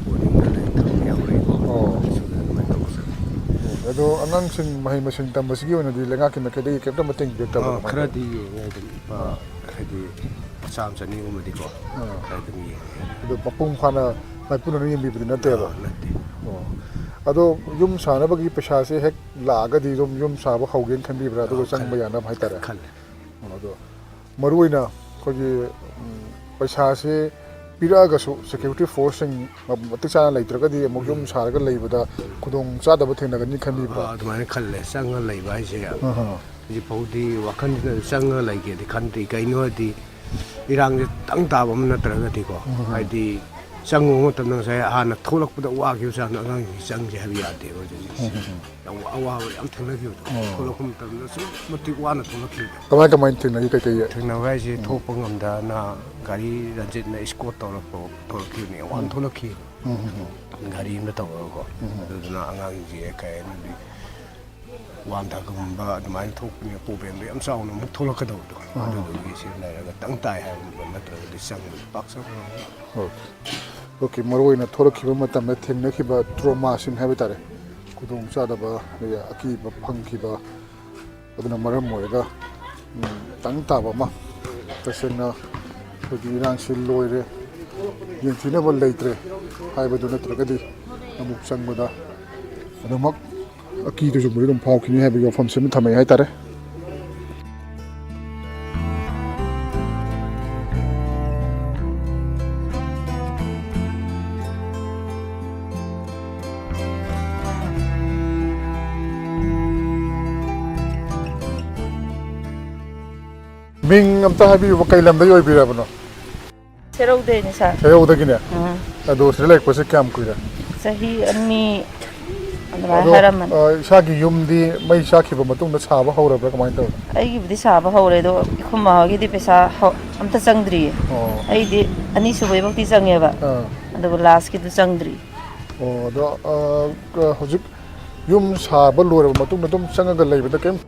ꯕꯣꯔꯗꯤꯡꯗ ꯂꯩ ꯊꯝꯕ ꯌꯥꯎꯔꯛꯏꯀꯣ꯫ ꯑꯣ꯫ ꯁꯨꯗꯅ ꯑꯗꯨꯃꯥꯏꯅ ꯇꯧꯕ ꯆꯠꯂꯦ꯫ ꯑꯣ, ꯑꯗꯣ ꯑꯉꯥꯡꯁꯤꯡ ꯃꯍꯩ ꯃꯁꯤꯡ ꯇꯝꯕꯁꯤꯒꯤ ꯑꯣꯏꯅꯗꯤ ꯂꯩꯉꯥꯛꯀꯤ ꯃꯥꯏꯀꯩꯗꯒꯤ ꯀꯩꯝꯇ ꯃꯇꯦꯡ ꯄꯤꯔꯛꯇꯕ꯭ꯔꯥ ꯑꯥ, ꯀꯃꯥꯏꯅ ꯈꯔꯗꯤ ꯇꯧꯏ? ꯌꯦꯡꯉꯦ ꯑꯗꯨꯝ, ꯂꯨꯄꯥ ꯑꯥ꯫ ꯍꯥꯏꯗꯤ ꯆꯥꯝꯃ ꯆꯅꯤꯒꯨꯝꯕꯗꯤꯀꯣ, ꯑꯥ꯫ ꯈꯔ ꯑꯗꯨꯝ ꯌꯦꯡꯉꯦ꯫ ꯑꯗꯣ ꯃꯄꯨꯡ ꯐꯥꯅ ꯃꯥꯏꯄꯨꯅꯅ ꯌꯦꯡꯕꯤꯕꯗꯤ ꯅꯠꯇꯦꯕ? ꯑꯥ, ꯅꯠꯇꯦ꯫ ꯑꯣ꯫ ꯑꯗꯣ ꯌꯨꯝ ꯁꯥꯅꯕꯒꯤ ꯄꯩꯁꯥꯁꯦ ꯍꯦꯛ ꯂꯥꯛꯑꯒꯗꯤ ꯑꯗꯨꯝ ꯌꯨꯝ ꯁꯥꯕ ꯍꯧꯒꯦꯅ ꯈꯟꯕꯤꯕ꯭ꯔꯥ? ꯑꯗꯨꯒ ꯑꯥ, ꯆꯪꯕ ꯈꯜꯂꯦ꯫ ꯌꯥꯅꯕ ꯍꯥꯏꯇꯥꯔꯦ? ꯈꯜꯂꯦ꯫ ꯑꯣ, ꯑꯗꯣ ꯃꯔꯨꯑꯣꯏꯅ ꯑꯩꯈꯣꯏꯒꯤ, ꯎꯝ, ꯄꯩꯁꯥꯁꯦ ꯄꯤꯔꯛꯑꯒꯁꯨ ꯁꯦꯀ꯭ꯌꯨꯔꯤꯇꯤ ꯐꯣꯔꯁꯁꯤꯡ ꯃꯇꯤꯛ ꯆꯥꯅ ꯂꯩꯇ꯭ꯔꯒꯗꯤ ꯑꯃꯨꯛ ꯌꯨꯝ ꯎꯝ꯫ ꯁꯥꯔꯒ ꯂꯩꯕꯗ ꯈꯨꯗꯣꯡ ꯆꯥꯗꯕ ꯊꯦꯡꯅꯒꯅꯤ ꯈꯟꯕꯤꯕ꯭ꯔꯥ? ꯑꯥ, ꯑꯗꯨꯃꯥꯏꯅ ꯈꯜꯂꯦ꯫ ꯆꯪꯉ ꯂꯩꯕ ꯍꯥꯏꯁꯦ ꯑꯍꯥ꯫ ꯍꯧꯖꯤꯛ ꯐꯥꯎꯗꯤ ꯋꯥꯈꯜꯁꯤꯗ ꯆꯪꯉ ꯂꯩꯒꯦꯗꯤ ꯈꯟꯗ꯭ꯔꯤ꯫ ꯀꯩꯅꯣ ꯍꯥꯏꯗꯤ ꯏꯔꯥꯡꯁꯦ ꯇꯪ ꯇꯥꯕ ꯑꯃ ꯅꯠꯇ꯭ꯔꯒꯗꯤꯀꯣ, ꯎꯝ꯫ ꯍꯥꯏꯗꯤ ꯆꯪꯉꯨꯕ ꯃꯇꯝꯗ ꯉꯁꯥꯏ ꯍꯥꯟꯅ ꯊꯣꯛꯂꯛꯄꯗ ꯋꯥꯈꯤꯕ ꯆꯥꯡꯗꯣ ꯑꯉꯥꯡꯁꯤꯡ ꯆꯪꯁꯦ ꯍꯥꯏꯕ ꯌꯥꯗꯦꯕ ꯍꯧꯖꯤꯛ ꯍꯧꯖꯤꯛꯁꯦ꯫ ꯎꯝ꯫ ꯌꯥꯝ ꯋꯥ-, ꯑꯋꯥꯕ ꯌꯥꯝ ꯊꯦꯡꯅꯈꯤꯕꯗꯣ꯫ ꯑꯣ꯫ ꯊꯣꯛꯂꯛꯄ ꯃꯇꯝꯗ ꯑꯁꯨꯛ ꯃꯇꯤꯛ ꯋꯥꯅ ꯊꯣꯛꯂꯛꯈꯤꯕꯗꯣ꯫ ꯀꯃꯥꯏ ꯀꯃꯥꯏꯅ ꯊꯦꯡꯅꯈꯤ? ꯀꯩꯀꯩ? ꯊꯦꯡꯅꯕ ꯍꯥꯏꯁꯦ ꯎꯝ꯫ ꯊꯣꯛꯄ ꯉꯝꯗꯅ ꯒꯥꯔꯤ ꯔꯟꯖꯤꯠꯅ ꯏꯁꯀꯣꯠ ꯇꯧꯔꯛꯄ ꯊꯣꯛꯂꯛꯈꯤꯕꯅꯤ꯫ ꯌꯥꯝ ꯋꯥꯅ ꯎꯝ꯫ ꯊꯣꯛꯂꯛꯈꯤ꯫ ꯎꯝ, ꯎꯝ, ꯎꯝ꯫ ꯒꯥꯔꯤ ꯑꯃ ꯇꯧꯔꯒꯀꯣ꯫ ꯎꯝ꯫ ꯑꯗꯨꯗꯨꯅ ꯑꯉꯥꯡꯁꯤꯡꯁꯦ ꯀꯩ ꯍꯥꯏꯅꯤ, ꯋꯥꯟꯊꯕꯒꯨꯝꯕ ꯑꯗꯨꯃꯥꯏꯅ ꯊꯣꯛꯄꯅꯤꯅ ꯄ꯭ꯔꯣꯕ꯭ꯂꯦꯝꯗꯣ ꯌꯥꯝ ꯆꯥꯎꯅ ꯑꯃꯨꯛ ꯊꯣꯛꯂꯛꯀꯗꯕꯗꯣ꯫ ꯑꯥ꯫ ꯑꯗꯨꯗꯨꯒꯤ ꯁꯤ ꯂꯩꯔꯒ ꯇꯪ ꯇꯥꯏ ꯍꯥꯏꯕ ꯅꯠꯇ꯭ꯔꯒꯗꯤ ꯆꯪꯕꯗꯤ ꯄꯥꯛ ꯆꯪꯉꯔꯣꯏ꯫ ꯑꯣꯀꯦ꯫ ꯑꯣꯀꯦ, ꯃꯔꯨꯑꯣꯏꯅ ꯊꯣꯛꯂꯛꯈꯤꯕ ꯃꯇꯝꯗ ꯊꯦꯡꯅꯈꯤꯕ ꯇ꯭ꯔꯣꯃꯥꯁꯤꯡ ꯍꯥꯏꯕ ꯇꯥꯔꯦ, ꯈꯨꯗꯣꯡꯆꯥꯗꯕ, ꯑꯗꯒꯤ ꯑꯀꯤꯕ ꯐꯪꯈꯤꯕ, ꯑꯗꯨꯅ ꯃꯔꯝ ꯑꯣꯏꯔꯒ, ꯎꯝ, ꯇꯪ ꯇꯥꯕ ꯑꯃ, ꯇꯁꯦꯡꯅ ꯑꯩꯈꯣꯏꯒꯤ ꯏꯔꯥꯡꯁꯤ ꯂꯣꯏꯔꯦ, ꯌꯦꯡꯊꯤꯅꯕ ꯂꯩꯇ꯭ꯔꯦ ꯍꯥꯏꯕꯗꯨ ꯅꯠꯇ꯭ꯔꯒꯗꯤ ꯑꯃꯨꯛ ꯆꯪꯕꯗ ꯑꯗꯨꯃꯛ ꯑꯀꯤ ꯇꯨꯖꯨꯡꯕꯗꯤ ꯑꯗꯨꯝ ꯐꯥꯎꯈꯤꯅꯤ ꯍꯥꯏꯕꯒꯤ ꯋꯥꯐꯝꯁꯤꯃ ꯊꯝꯃꯛꯑꯦ ꯍꯥꯏꯇꯥꯔꯦ꯫ ꯃꯤꯡ ꯑꯝꯇ ꯍꯥꯏꯕꯤꯌꯨꯕ, ꯀꯩ ꯂꯝꯗꯒꯤ ꯑꯣꯏꯕꯤꯔꯕꯅꯣ? ꯁꯦꯔꯧꯗꯩꯅꯦ, ꯁꯥꯔ꯫ ꯁꯦꯔꯧꯗꯒꯤꯅꯦ? ꯑꯥ꯫ ꯑꯗꯣ ꯁꯤꯗ ꯂꯩꯔꯛꯄꯁꯦ ꯀꯌꯥꯝ ꯀꯨꯏꯔꯦ? ꯆꯍꯤ ꯑꯅꯤ ꯑꯗꯨꯃꯥꯏꯅ ꯑꯗꯣ, ꯍꯥꯏꯔꯝꯃꯅꯤ꯫ ꯑ, ꯏꯁꯥꯒꯤ ꯌꯨꯝꯗꯤ ꯃꯩ ꯆꯥꯛꯈꯤꯕ ꯃꯇꯨꯡꯗ ꯁꯥꯕ ꯍꯧꯔꯕ꯭ꯔꯥ, ꯀꯃꯥꯏꯅ ꯇꯧꯔꯦ? ꯑꯩꯒꯤꯕꯨꯗꯤ ꯁꯥꯕ ꯍꯧꯔꯦ, ꯑꯗꯣ ꯏꯈꯨꯝ ꯃꯥꯍꯣꯏꯒꯤꯗꯤ ꯄꯩꯁꯥ ꯍꯧ-, ꯑꯝꯇ ꯆꯪꯗ꯭ꯔꯤꯌꯦ꯫ ꯑꯣ꯫ ꯑꯩꯗꯤ ꯑꯅꯤꯁꯨꯕꯩꯕꯨꯛꯇꯤ ꯆꯪꯉꯦꯕ꯫ ꯑꯥ꯫ ꯑꯗꯨꯒ ꯂꯥꯁꯀꯤꯗꯨ ꯆꯪꯗ꯭ꯔꯤ꯫ ꯑꯣ, ꯑꯗꯣ, ꯑ, ꯀ-, ꯍꯧꯖꯤꯛ ꯌꯨꯝ ꯁꯥꯕ ꯂꯣꯏꯔꯕ ꯃꯇꯨꯡꯗ ꯑꯗꯨꯝ ꯆꯪꯉꯒ ꯂꯩꯕꯗ ꯀꯔꯤꯝ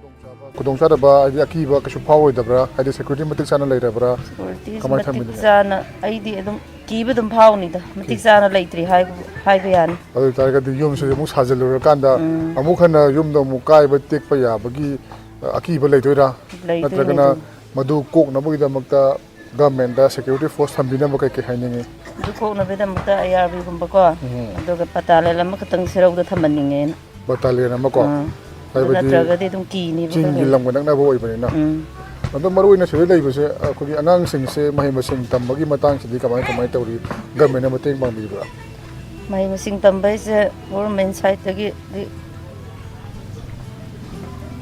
ꯈꯨꯗꯣꯡꯆꯥꯗꯕ, ꯍꯥꯏꯗꯤ ꯑꯀꯤꯕ ꯀꯩꯁꯨ ꯐꯥꯎꯔꯣꯏꯗꯕ꯭ꯔꯥ? ꯍꯥꯏꯗꯤ ꯁꯦꯀ꯭ꯌꯨꯔꯤꯇꯤ ꯃꯇꯤꯛ ꯆꯥꯅ ꯂꯩꯔꯕ꯭ꯔꯥ? ꯁꯦꯀ꯭ꯌꯨꯔꯤꯇꯤꯁꯤ ꯀꯃꯥꯏꯅ ꯃꯇꯤꯛ ꯊꯝꯕꯤꯔꯤꯒꯦ? ꯆꯥꯅ, ꯑꯩꯗꯤ ꯑꯗꯨꯝ ꯀꯤꯕ ꯑꯗꯨꯝ ꯐꯥꯎꯅꯤꯗ, ꯃꯇꯤꯛ ꯀꯤ- ꯆꯥꯅ ꯂꯩꯇ꯭ꯔꯤ ꯍꯥꯏꯕ, ꯍꯥꯏꯕ ꯌꯥꯅꯤ꯫ ꯑꯗꯨ ꯑꯣꯏꯇꯥꯔꯒꯗꯤ ꯌꯨꯝꯁꯤꯗꯤ ꯑꯃꯨꯛ ꯁꯥꯖꯤꯜꯂꯨꯔꯀꯥꯟꯗ ꯎꯝ꯫ ꯑꯃꯨꯛ ꯍꯟꯅ ꯌꯨꯝꯗ ꯑꯃꯨꯛ ꯀꯥꯏꯕ ꯇꯦꯛꯄ ꯌꯥꯕꯒꯤ, ꯑ, ꯑꯀꯤꯕ ꯂꯩꯗꯣꯏꯔꯥ? ꯂꯩꯗꯣꯏꯅꯦ ꯅꯠꯇ꯭ꯔꯒꯅ ꯑꯗꯨꯝ꯫ ꯃꯗꯨ ꯀꯣꯛꯅꯕꯒꯤꯗꯃꯛꯇ ꯒꯚꯔꯟꯃꯦꯟꯗ ꯁꯦꯀ꯭ꯌꯨꯔꯤꯇꯤ ꯐꯣꯔꯁ ꯊꯝꯕꯤꯅꯕ ꯀꯩ ꯀꯩ ꯍꯥꯏꯅꯤꯡꯉꯤ? ꯑꯗꯨ ꯀꯣꯛꯅꯕꯒꯤꯗꯃꯛꯇ ꯑꯥꯏ ꯑꯥꯔ ꯕꯤꯒꯨꯝꯕꯀꯣ, ꯎꯝ꯫ ꯑꯗꯨꯒ ꯕꯠꯇꯥꯂꯤꯌꯟ ꯑꯃꯈꯛꯇꯪ ꯁꯦꯔꯧꯗ ꯊꯝꯍꯟꯅꯤꯡꯉꯦꯅ꯫ ꯕꯠꯇꯥꯂꯤꯌꯟ ꯑꯃꯀꯣ? ꯑꯥ꯫ ꯑꯗꯨ ꯍꯥꯏꯕꯗꯤ ꯅꯠꯇ꯭ꯔꯒꯗꯤ ꯑꯗꯨꯝ ꯀꯤꯅꯦꯕ ꯆꯤꯡꯒꯤ ꯑꯩꯈꯣꯏ꯫ ꯂꯝꯒ ꯅꯛꯅꯕ ꯑꯣꯏꯕꯅꯤꯅ꯫ ꯎꯝ꯫ ꯑꯗꯣ ꯃꯔꯨ ꯑꯣꯏꯅ ꯁꯤꯗ ꯂꯩꯕꯁꯦ ꯑꯩꯈꯣꯏꯒꯤ ꯑꯉꯥꯡꯁꯤꯡꯁꯦ ꯃꯍꯩ ꯃꯁꯤꯡ ꯇꯝꯕꯒꯤ ꯃꯇꯥꯡꯁꯤꯗꯤ ꯀꯃꯥꯏ ꯀꯃꯥꯏ ꯇꯧꯔꯤ? ꯒꯚꯔꯟꯃꯦꯟꯅ ꯃꯇꯦꯡ ꯄꯥꯡꯕꯤꯕ꯭ꯔꯥ? ꯃꯍꯩ ꯃꯁꯤꯡ ꯇꯝꯕ ꯍꯥꯏꯁꯦ ꯒꯣꯚꯔꯟꯃꯦꯟ ꯁꯥꯏꯠꯇꯒꯤꯗꯤ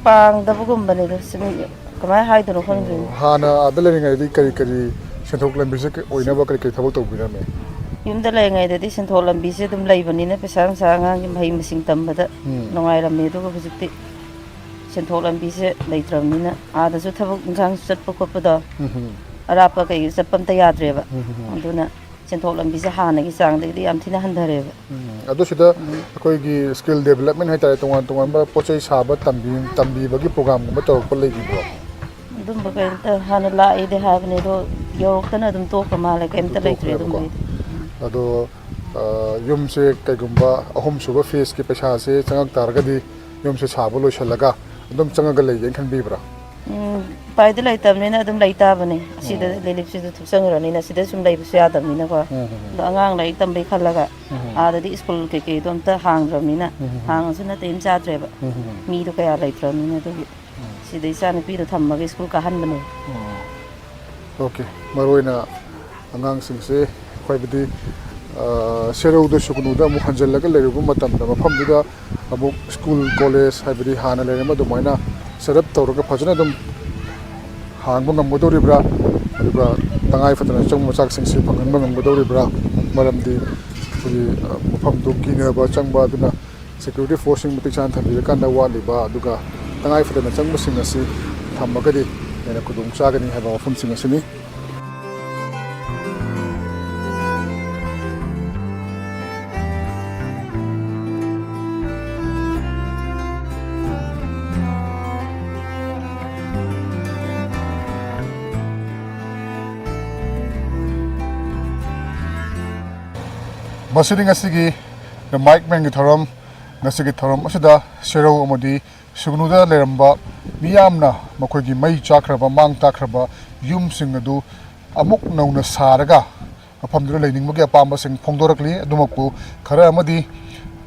ꯄꯥꯡꯗꯕꯒꯨꯝꯕꯅꯤꯗ, ꯁꯨꯝ ꯀꯃꯥꯏꯅ ꯍꯥꯏꯗꯣꯏꯅꯣ ꯈꯪꯗ꯭ꯔꯦꯅꯦ꯫ ꯑꯣ, ꯍꯥꯟꯅ ꯑꯥꯗ ꯂꯩꯔꯤꯉꯩꯗꯗꯤ ꯀꯔꯤ ꯀꯔꯤ ꯁꯦꯟꯊꯣꯛ ꯂꯝꯕꯤꯁꯦ ꯀ-, ꯑꯣꯏꯅꯕ ꯀꯔꯤ ꯀꯔꯤ ꯊꯕꯛ ꯇꯧꯕꯤꯔꯝꯃꯤ? ꯌꯨꯝꯗ ꯂꯩꯔꯤꯉꯩꯗꯗꯤ ꯁꯦꯟꯊꯣꯛ ꯂꯝꯕꯤꯁꯦ ꯑꯗꯨꯝ ꯂꯩꯕꯅꯤꯅ ꯄꯩꯁꯥ ꯅꯨꯡꯁꯥ ꯑꯉꯥꯡꯒꯤ ꯃꯍꯩ ꯃꯁꯤꯡ ꯇꯝꯕꯗ ꯎꯝ꯫ ꯅꯨꯡꯉꯥꯏꯔꯝꯃꯤ, ꯑꯗꯨꯒ ꯍꯧꯖꯤꯛꯇꯤ ꯁꯦꯟꯊꯣꯛ ꯂꯝꯕꯤꯁꯦ ꯂꯩꯇ꯭ꯔꯕꯅꯤꯅ ꯑꯥꯗꯁꯨ ꯊꯕꯛ ꯏꯪꯈꯥꯡ ꯆꯠꯄ ꯈꯣꯠꯄꯗꯣ ꯎꯝ ꯍꯝ꯫ ꯑꯔꯥꯞꯄ ꯀꯩ ꯆꯠꯄ ꯑꯝꯇ ꯌꯥꯗ꯭ꯔꯦꯕ꯫ ꯎꯝ ꯍꯝ꯫ ꯑꯗꯨꯅ ꯁꯦꯟꯊꯣꯛ ꯂꯝꯕꯤꯁꯦ ꯍꯥꯟꯅꯒꯤ ꯆꯥꯡꯗꯒꯤꯗꯤ ꯌꯥꯝ ꯊꯤꯅ ꯍꯟꯊꯔꯦꯕ꯫ ꯎꯝ, ꯑꯗꯨ ꯁꯤꯗ ꯑꯩꯈꯣꯏꯒꯤ skill development ꯍꯥꯏꯇꯥꯔꯦ, ꯇꯣꯉꯥꯟ ꯇꯣꯉꯥꯟꯕ ꯄꯣꯠ ꯆꯩ ꯁꯥꯕ ꯇꯝꯕꯤ-, ꯇꯝꯕꯤꯕꯒꯤ programꯒꯨꯝꯕ ꯇꯧꯔꯛꯄ ꯂꯩꯕꯤꯕ꯭ꯔꯣ? ꯑꯗꯨꯝꯕ ꯀꯩꯝꯇ ꯍꯥꯟꯅ ꯂꯥꯛꯏꯗꯤ ꯍꯥꯏꯕꯅꯦ, ꯑꯗꯣ ꯌꯧꯔꯛꯇꯅ ꯑꯗꯨꯝ ꯇꯣꯛꯈ꯭ꯔ ꯃꯥꯜꯂꯦ, ꯀꯩꯝꯇ ꯂꯩꯇ꯭ꯔꯦ ꯇꯣꯛꯈ꯭ꯔꯦꯕꯀꯣ꯫ ꯑꯗꯨꯝꯕꯒꯤꯗꯤ꯫ ꯑꯗꯣ, ꯑ, ꯌꯨꯝꯁꯦ ꯀꯩꯒꯨꯝꯕ ꯑꯍꯨꯝꯁꯨꯕ phaseꯀꯤ ꯄꯩꯁꯥꯁꯦ ꯆꯪꯉꯛ ꯇꯥꯔꯒꯗꯤ ꯌꯨꯝꯁꯦ ꯁꯥꯕ ꯂꯣꯏꯁꯤꯜꯂꯒ ꯑꯗꯨꯝ ꯆꯪꯉꯒ ꯂꯩꯒꯦꯅ ꯈꯟꯕꯤꯕ꯭ꯔꯥ? ꯎꯝ, ꯎꯄꯥꯏꯗꯤ ꯂꯩꯇꯕꯅꯤꯅ ꯑꯗꯨꯝ ꯂꯩ ꯇꯥꯕꯅꯦ꯫ ꯑꯁꯤꯗ ꯎꯝ꯫ ꯂꯤꯂꯤꯞꯁꯤꯗ ꯊꯣꯛꯆꯈ꯭ꯔꯕꯅꯤꯅ ꯁꯤꯗ ꯁꯨꯝ ꯂꯩꯕꯁꯨ ꯌꯥꯗꯕꯅꯤꯅꯀꯣ꯫ ꯎꯝ, ꯎꯝ, ꯎꯝ꯫ ꯑꯗꯣ ꯑꯉꯥꯡ ꯂꯥꯏꯔꯤꯛ ꯇꯝꯕꯩ ꯈꯜꯂꯒ ꯎꯝ, ꯎꯝ꯫ ꯑꯥꯗꯗꯤ ꯁ꯭ꯀꯨꯜ ꯀꯩꯀꯩꯗꯣ ꯑꯝꯇ ꯍꯥꯡꯗ꯭ꯔꯕꯅꯤꯅ ꯎꯝ, ꯎꯝ, ꯎꯝ꯫ ꯍꯥꯡꯉꯁꯨ ꯅꯥꯇꯩ ꯑꯃ ꯆꯥꯗ꯭ꯔꯦꯕ꯫ ꯎꯝ, ꯎꯝ, ꯎꯝ꯫ ꯃꯤꯗꯣ ꯀꯌꯥ ꯂꯩꯇ꯭ꯔꯕꯅꯤꯅ ꯑꯗꯨꯒꯤ꯫ ꯎꯝ꯫ ꯁꯤꯗ ꯏꯆꯥ ꯅꯨꯄꯤꯗꯣ ꯊꯝꯃꯒ ꯁ꯭ꯀꯨꯜ ꯀꯥꯍꯟꯕꯅꯦ꯫ ꯎꯝ꯫ OK, ꯃꯔꯨꯑꯣꯏꯅ ꯑꯉꯥꯡꯁꯤꯡꯁꯦ, ꯍꯥꯏꯕꯗꯤ, ꯑ, ꯁꯦꯔꯧꯗ ꯁꯨꯒꯅꯨꯗ ꯑꯃꯨꯛ ꯍꯟꯖꯜꯂꯒ ꯂꯩꯔꯨꯕ ꯃꯇꯝꯗ ꯃꯐꯝꯗꯨꯗ ꯑꯃꯨꯛ ꯁ꯭ꯀꯨꯜ, ꯀꯣꯂꯦꯖ, ꯍꯥꯏꯕꯗꯤ ꯍꯥꯟꯅ ꯂꯩꯔꯝꯕ ꯑꯗꯨꯃꯥꯏꯅ set up ꯇꯧꯔꯒ ꯐꯖꯅ ꯑꯗꯨꯝ ꯍꯥꯡꯕ ꯉꯝꯒꯗꯧꯔꯤꯕ꯭ꯔꯥ? ꯑꯗꯨꯒ ꯇꯉꯥꯏ ꯐꯗꯅ ꯆꯪꯕ ꯃꯆꯥꯛꯁꯤꯡꯁꯤ ꯐꯪꯍꯟꯕ ꯉꯝꯒꯗꯧꯔꯤꯕ꯭ꯔꯥ? ꯃꯔꯝꯗꯤ ꯑꯩꯈꯣꯏꯒꯤ, ꯑ, ꯃꯐꯝꯗꯨ ꯀꯤꯅꯕ ꯆꯪꯕ, ꯑꯗꯨꯅ security forceꯁꯤꯡ ꯃꯇꯤꯛ ꯆꯥꯅ ꯊꯝꯕꯤꯔꯀꯥꯟꯗ ꯋꯥꯠꯂꯤꯕ, ꯑꯗꯨꯒ ꯇꯉꯥꯏ ꯐꯗꯅ ꯆꯪꯕꯁꯤꯡ ꯑꯁꯤ ꯊꯝꯃꯒꯗꯤ ꯍꯦꯟꯅ ꯈꯨꯗꯣꯡ ꯆꯥꯒꯅꯤ ꯍꯥꯏꯕ ꯋꯥꯐꯝꯁꯤꯡ ꯑꯁꯤꯅꯤ꯫ ꯃꯁꯤꯗꯤ ꯉꯁꯤꯒꯤ The Mic Manꯒꯤ ꯊꯧꯔꯝ꯫ ꯉꯁꯤꯒꯤ ꯊꯧꯔꯝ ꯑꯁꯤꯗ ꯁꯦꯔꯧ ꯑꯃꯗꯤ ꯁꯨꯒꯅꯨꯗ ꯂꯩꯔꯝꯕ ꯃꯤꯌꯥꯝꯅ ꯃꯈꯣꯏꯒꯤ ꯃꯩ ꯆꯥꯛꯈ꯭ꯔꯕ, ꯃꯥꯡ ꯇꯥꯛꯈ꯭ꯔꯕ ꯌꯨꯝꯁꯤꯡ ꯑꯗꯨ ꯑꯃꯨꯛ ꯅꯧꯅ ꯁꯥꯔꯒ ꯃꯐꯝꯗꯨꯗ ꯂꯩꯅꯤꯡꯕꯒꯤ ꯑꯄꯥꯝꯕꯁꯤꯡ ꯐꯣꯡꯗꯣꯔꯛꯂꯤ꯫ ꯑꯗꯨꯃꯛꯄꯨ ꯈꯔ ꯑꯃꯗꯤ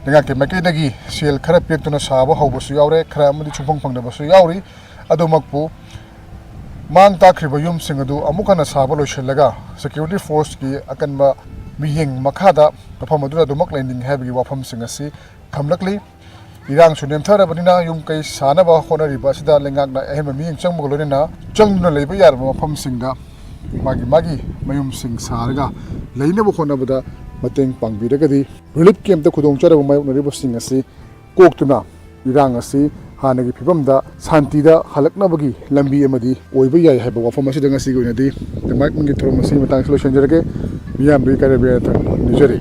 ꯂꯩꯉꯥꯛꯀꯤ ꯃꯥꯏꯀꯩꯗꯒꯤ ꯁꯦꯜ ꯈꯔ ꯄꯤꯔꯛꯇꯨꯅ ꯁꯥꯕ ꯍꯧꯕꯁꯨ ꯌꯥꯎꯔꯦ, ꯈꯔ ꯑꯃꯗꯤ ꯁꯨꯡꯐꯪ ꯐꯪꯗꯕꯁꯨ ꯌꯥꯎꯔꯤ꯫ ꯑꯗꯨꯃꯛꯄꯨ ꯃꯥꯡ ꯇꯥꯛꯈ꯭ꯔꯤꯕ ꯌꯨꯝꯁꯤꯡ ꯑꯗꯨ ꯑꯃꯨꯛ ꯍꯟꯅ ꯁꯥꯕ ꯂꯣꯏꯁꯤꯜꯂꯒ security forceꯀꯤ ꯑꯀꯟꯕ ꯃꯤꯠꯌꯦꯡ ꯃꯈꯥꯗ ꯃꯐꯝ ꯑꯗꯨꯗ ꯑꯗꯨꯃꯛ ꯂꯩꯅꯤꯡꯏ ꯍꯥꯏꯕꯒꯤ ꯋꯥꯐꯝꯁꯤꯡ ꯑꯁꯤ ꯊꯝꯂꯛꯂꯤ꯫ ꯏꯔꯥꯡꯁꯨ ꯅꯦꯝꯊꯔꯕꯅꯤꯅ ꯌꯨꯝ ꯀꯩ ꯁꯥꯅꯕ ꯍꯣꯠꯅꯔꯤꯕ ꯑꯁꯤꯗ ꯂꯩꯉꯥꯛꯅ ꯑꯍꯦꯟꯕ ꯃꯤꯠꯌꯦꯡ ꯆꯪꯕꯒ ꯂꯣꯏꯅꯅ ꯆꯪꯗꯨꯅ ꯂꯩꯕ ꯌꯥꯔꯕ ꯃꯐꯝꯁꯤꯡꯗ ꯃꯥꯒꯤ ꯃꯥꯒꯤ ꯃꯌꯨꯝꯁꯤꯡ ꯁꯥꯔꯒ ꯂꯩꯅꯕ ꯍꯣꯠꯅꯕꯗ ꯃꯇꯦꯡ ꯄꯥꯡꯕꯤꯔꯒꯗꯤ relief campꯇ ꯈꯨꯗꯣꯡꯆꯥꯗꯕ ꯃꯥꯌꯣꯛꯅꯔꯤꯕꯁꯤꯡ ꯑꯁꯤ ꯀꯣꯛꯇꯨꯅ ꯏꯔꯥꯡ ꯑꯁꯤ ꯍꯥꯟꯅꯒꯤ ꯐꯤꯕꯝꯗ ꯁꯥꯟꯇꯤꯗ ꯍꯜꯂꯛꯅꯕꯒꯤ ꯂꯝꯕꯤ ꯑꯃꯗꯤ ꯑꯣꯏꯕ ꯌꯥꯏ ꯍꯥꯏꯕ ꯋꯥꯐꯝ ꯑꯁꯤꯗ ꯉꯁꯤꯒꯤ ꯑꯣꯏꯅꯗꯤ ꯃꯥꯏꯛ ꯃꯟꯒꯤ ꯊꯧꯔꯝ ꯑꯁꯤꯒꯤ ꯃꯇꯥꯡꯁꯤ ꯂꯣꯏꯁꯤꯟꯖꯔꯒꯦ꯫ ꯃꯤꯌꯥꯝꯕꯒꯤ ꯀꯥꯏꯔꯦꯝꯕꯤꯔꯦꯟ ꯅꯤꯖꯔꯤ꯫